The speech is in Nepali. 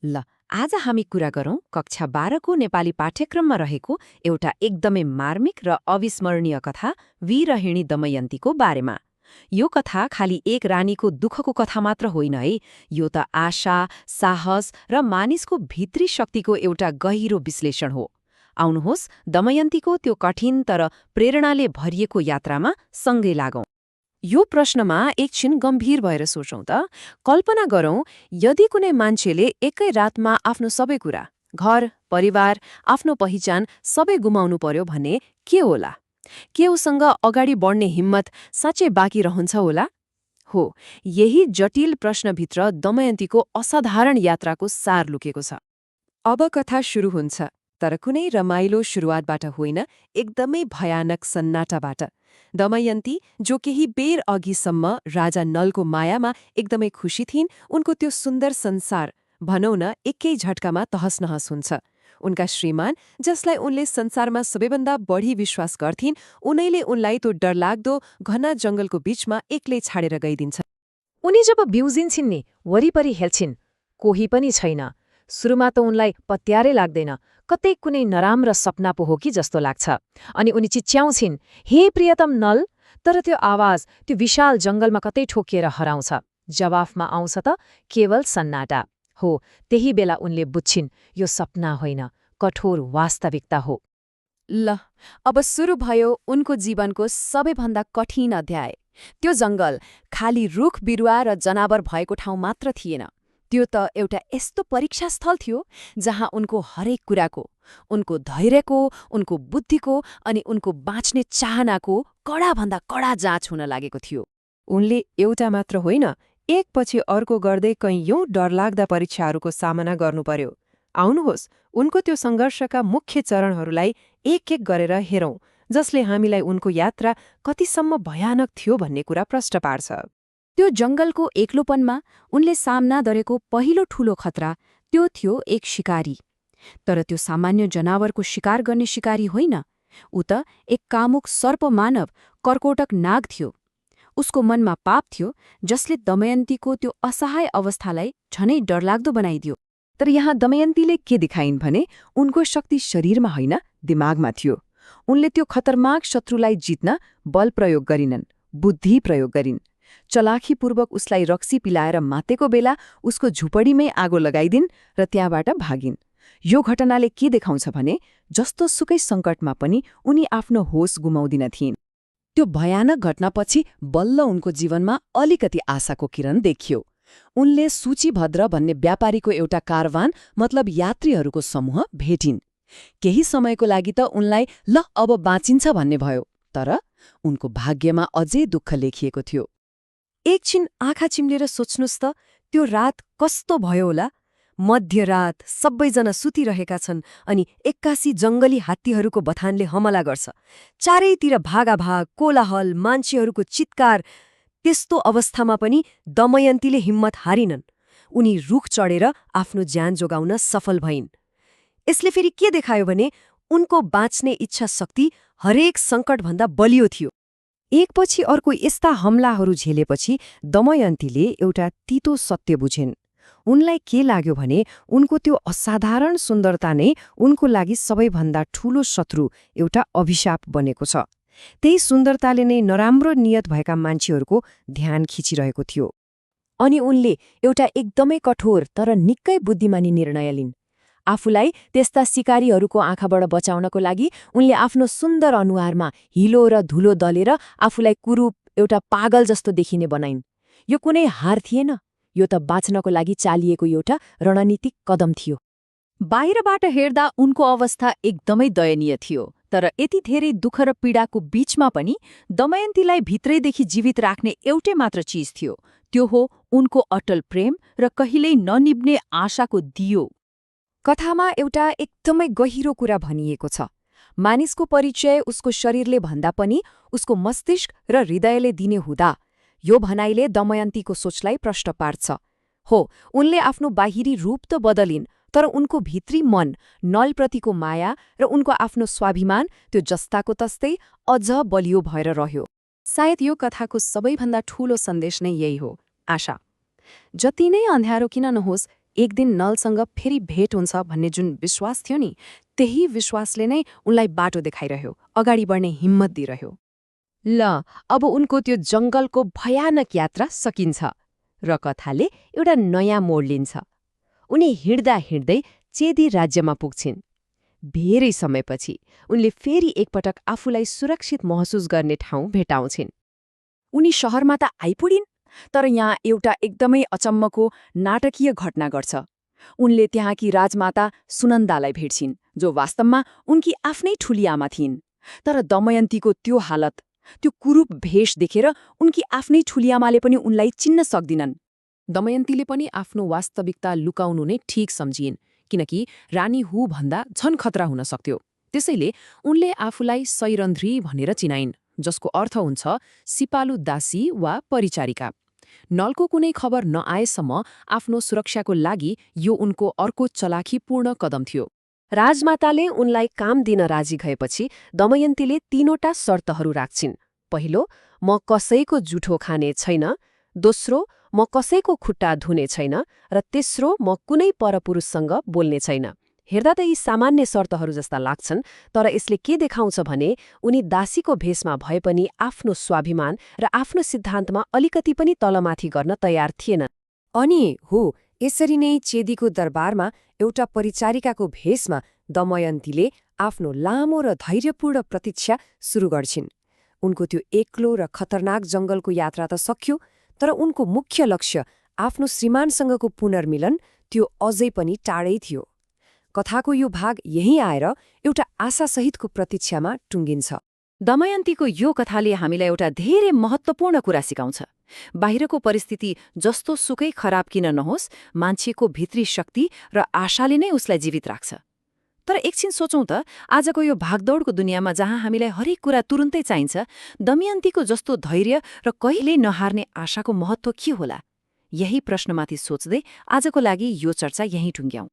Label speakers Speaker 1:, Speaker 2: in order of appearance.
Speaker 1: ल आज हामी कुरा गरौँ कक्षा 12को नेपाली पाठ्यक्रममा रहेको एउटा एकदमै मार्मिक र अविस्मरणीय कथा वीरहिणी दमयन्तीको बारेमा। यो कथा खाली एक रानीको दुःखको कथा मात्र होइन है, यो त आशा, साहस र मानिसको भित्री शक्तिको एउटा गहिरो विश्लेषण हो। आउनुहोस् दमयन्तीको त्यो कठिन तर प्रेरणाले भरिएको यात्रामा सँगै लागौं। यो प्रश्नमा एकछिन गम्भीर भएर सोचौं त। कल्पना गरौं यदि कुनै मान्छेले एकै रातमा आफ्नो सबै कुरा, घर, परिवार, आफ्नो पहिचान सबै गुमाउनु पर्यो भने के होला? के उसँग अगाडि बढ्ने हिम्मत साँच्चै बाँकी रहन्छ होला? हो, यही जटिल प्रश्नभित्र दमयन्तीको असाधारण यात्राको सार लुकेको छ। अब कथा सुरु हुन्छ, तर कुनै रमाइलो सुरुवातबाट होइन, एकदमै भयानक सन्नाटाबाट। दमयन्ती, जो केही बेर अघिसम्म राजा नलको मायामा एकदमै खुसी थिइन्, उनको त्यो सुन्दर संसार भनौँ न एकै झट्कामा तहस-नहस हुन्छ। उनका श्रीमान, जसलाई उनले संसारमा सबैभन्दा बढी विश्वास गर्थिन्, उनैले उनलाई त्यो डरलाग्दो घना जंगलको बीचमा एक्लै छाडेर गइदिन्छ।
Speaker 2: उनी जब बिउजिन्छिन् नि, वरिपरि हेर्छिन्, कोही पनि छैन। सुरुमा त उनलाई पत्यारै लाग्दैन, कतै कुनै नराम्रो सपना पो हो कि जस्तो लाग्छ। अनि उनी चिच्याउँछिन्, हे प्रियतम नल! तर त्यो आवाज त्यो विशाल जंगलमा कतै ठोकिएर हराउँछ। जवाफमा आउँछ त केवल सन्नाटा। हो, त्यही बेला उनले बुझ्छिन्, यो सपना होइन, कठोर वास्तविकता हो।
Speaker 1: ल, अब सुरु भयो उनको जीवनको सबैभन्दा कठिन अध्याय। त्यो जंगल खाली रुख बिरुवा र जनावर भएको ठाउँ मात्र थिएन, त्यो त एउटा यस्तो परीक्षा स्थल थियो जहाँ उनको हरेक कुराको, उनको धैर्यको, उनको बुद्धिको अनि उनको बाँच्ने चाहनाको कडाभन्दा कडा जाँच हुन लागेको थियो। उनले एउटा मात्र होइन, एकपछि अर्को गर्दै कैयौं डरलाग्दा परीक्षाहरूको सामना गर्नु पर्यो। आउनुहोस् उनको त्यो सङ्घर्षका मुख्य चरणहरूलाई एक एक गरेर हेरौं, जसले हामीलाई उनको यात्रा कतिसम्म भयानक थियो भन्ने कुरा प्रष्ट पार्छ। त्यो जंगलको एक्लोपनमा उनले सामना गरेको पहिलो ठूलो खतरा त्यो थियो एक शिकारी। तर त्यो सामान्य जनावरको शिकार गर्ने शिकारी होइन, ऊ त एक कामुक सर्पमानव, कर्कोटक नाग थियो। उसको मनमा पाप थियो जसले दमयन्तीको त्यो असहाय अवस्थालाई झनै डरलाग्दो बनाइदियो। तर यहाँ दमयन्तीले के देखाइन् भने उनको शक्ति शरीरमा होइन, दिमागमा थियो। उनले त्यो खतरनाक शत्रुलाई जित्न बल प्रयोग गरिनन्, बुद्धि प्रयोग गरिन्। चलाखीपूर्वक उसलाई रक्सी पिलाएर मातेको बेला उसको झुपडीमै आगो लगाइदिन् र त्यहाँबाट भागिन्। यो घटनाले के देखाउँछ भने जस्तो सुकै सङ्कटमा पनि उनी आफ्नो होस गुमाउँदिन थिइन्। त्यो भयानक घटनापछि बल्ल उनको जीवनमा अलिकति आशाको किरण देखियो। उनले सूचीभद्र भन्ने व्यापारीको एउटा कारवान मतलब यात्रीहरूको समूह भेटिन्। केही समयको लागि त उनलाई ल अब बाँचिन्छ भन्ने भयो, तर उनको भाग्यमा अझै दुःख लेखिएको थियो। एकछिन आँखा चिम्लेर सोच्नुस् त, त्यो रात कस्तो भयो होला। मध्यरात, सबैजना सुतिरहेका छन् अनि एक्कासी जंगली हात्तीहरूको बथानले हमला गर्छ। चारैतिर भागाभाग, कोलाहल, मान्छेहरूको चित्कार। त्यस्तो अवस्थामा पनि दमयन्तीले हिम्मत हारिनन्। उनी रुख चढेर आफ्नो ज्यान जोगाउन सफल भइन्। यसले फेरि के देखायो भने उनको बाँच्ने इच्छा शक्ति हरेक सङ्कटभन्दा बलियो थियो। एकपछि अर्को यस्ता हमलाहरू झेलेपछि दमयन्तीले एउटा तितो सत्य बुझिन्। उनलाई के लाग्यो भने उनको त्यो असाधारण सुन्दरता नै उनको लागि सबैभन्दा ठूलो शत्रु, एउटा अभिशाप बनेको छ। त्यही सुन्दरताले नै नराम्रो नियत भएका मान्छेहरूको ध्यान खिचिरहेको थियो। अनि उनले एउटा एकदमै कठोर तर निकै बुद्धिमानी निर्णय लिन्। आफूलाई त्यस्ता शिकारीहरूको आँखाबाट बचाउनको लागि उनले आफ्नो सुन्दर अनुहारमा हिलो र धुलो दलेर आफूलाई कुरूप, एउटा पागल जस्तो देखिने बनाइन्। यो कुनै हार थिएन, यो त बाँच्नको लागि चालिएको एउटा रणनीतिक कदम थियो। बाहिरबाट हेर्दा उनको अवस्था एकदमै दयनीय थियो, तर यति धेरै दुःख र पीडाको बीचमा पनि दमयन्तीलाई भित्रैदेखि जीवित राख्ने एउटै मात्र चिज थियो, त्यो हो उनको अटल प्रेम र कहिल्यै ननिभ्ने आशाको दियो। कथामा एउटा एकदमै गहिरो कुरा भनिएको छ, मानिसको परिचय उसको शरीरले भन्दा पनि उसको मस्तिष्क र हृदयले दिने हुँदा। यो भनाइले दमयन्तीको सोचलाई प्रष्ट पार्छ। हो, उनले आफ्नो बाहिरी रूप त बदलिन्, तर उनको भित्री मन, नलप्रतिको माया र उनको आफ्नो स्वाभिमान त्यो जस्ताको तस्तै अझ बलियो भएर रह्यो। सायद यो कथाको सबैभन्दा ठूलो सन्देश नै यही हो, आशा। जति नै अँध्यारो किन नहोस्, एक दिन नलसँग फेरि भेट हुन्छ भन्ने जुन विश्वास थियो नि, त्यही विश्वासले नै उनलाई बाटो देखाइरह्यो, अगाडि बढ्ने हिम्मत दिइरह्यो।
Speaker 3: ल अब उनको त्यो जङ्गलको भयानक यात्रा सकिन्छ र कथाले एउटा नयाँ मोड लिन्छ। उनी हिँड्दा हिँड्दै चेदी राज्यमा पुग्छिन्। धेरै समयपछि उनले फेरि एकपटक आफूलाई सुरक्षित महसुस गर्ने ठाउँ भेटाउँछिन्।
Speaker 1: उनी शहरमा त आइपुगिन्, तर यहाँ एउटा एकदमै अचम्मको नाटकीय घटना घट्छ। उनले त्यहाँकी राजमाता सुनन्दालाई भेट्छिन्, जो वास्तवमा उनकी आफ्नै ठुली आमा थिइन्। तर दमयन्तीको त्यो हालत, त्यो कुरूप भेष देखेर उनकी आफ्नै ठुली आमाले पनि उनलाई चिन्न सक्दिनन्। दमयन्तीले पनि आफ्नो वास्तविकता लुकाउनु नै ठिक सम्झिन्, किनकि रानी हु भन्दा झन खतरा हुन सक्थ्यो। त्यसैले उनले आफूलाई सैरन्ध्री भनेर चिनाइन्, जसको अर्थ हुन्छ सिपालु दासी वा परिचारिका। नलको कुनै खबर नआएसम्म आफ्नो सुरक्षाको लागि यो उनको अर्को चलाखीपूर्ण कदम थियो।
Speaker 3: राजमाताले उनलाई काम दिन राजी भएपछि दमयन्तीले 3वटा शर्तहरू राख्छिन्। पहिलो, म कसैको जुठो खाने छैन। दोस्रो, म कसैको खुट्टा धुने छैन। र तेस्रो, म कुनै परपुरुषसँग बोल्ने छैन। हेर्दा त यी सामान्य शर्तहरू जस्ता लाग्छन्, तर यसले के देखाउँछ भने उनी दासीको भेषमा भए पनि आफ्नो स्वाभिमान र आफ्नो सिद्धान्तमा अलिकति पनि तलमाथि गर्न तयार थिएनन्।
Speaker 4: अनि हो, यसरी नै चेदीको दरबारमा एउटा परिचारिकाको भेषमा दमयन्तीले आफ्नो लामो र धैर्यपूर्ण प्रतीक्षा सुरु गर्छिन्। उनको त्यो एक्लो र खतरनाक जङ्गलको यात्रा त सकियो, तर उनको मुख्य लक्ष्य आफ्नो श्रीमानसँगको पुनर्मिलन त्यो अझै पनि टाढै थियो। कथाको यो भाग यहीँ आएर एउटा आशासहितको प्रतीक्षामा टुङ्गिन्छ।
Speaker 2: दमयन्तीको यो कथाले हामीलाई एउटा धेरै महत्त्वपूर्ण कुरा सिकाउँछ। बाहिरको परिस्थिति जस्तो सुकै खराब किन नहोस्, मान्छेको भित्री शक्ति र आशाले नै उसलाई जीवित राख्छ। तर एकछिन सोचौं त, आजको यो भागदौडको दुनियाँमा जहाँ हामीलाई हरेक कुरा तुरुन्तै चाहिन्छ, दमयन्तीको जस्तो धैर्य र कहिल्यै नहार्ने आशाको महत्त्व के होला? यही प्रश्नमाथि सोच्दै आजको लागि यो चर्चा यहीँ टुङ्ग्याउँ।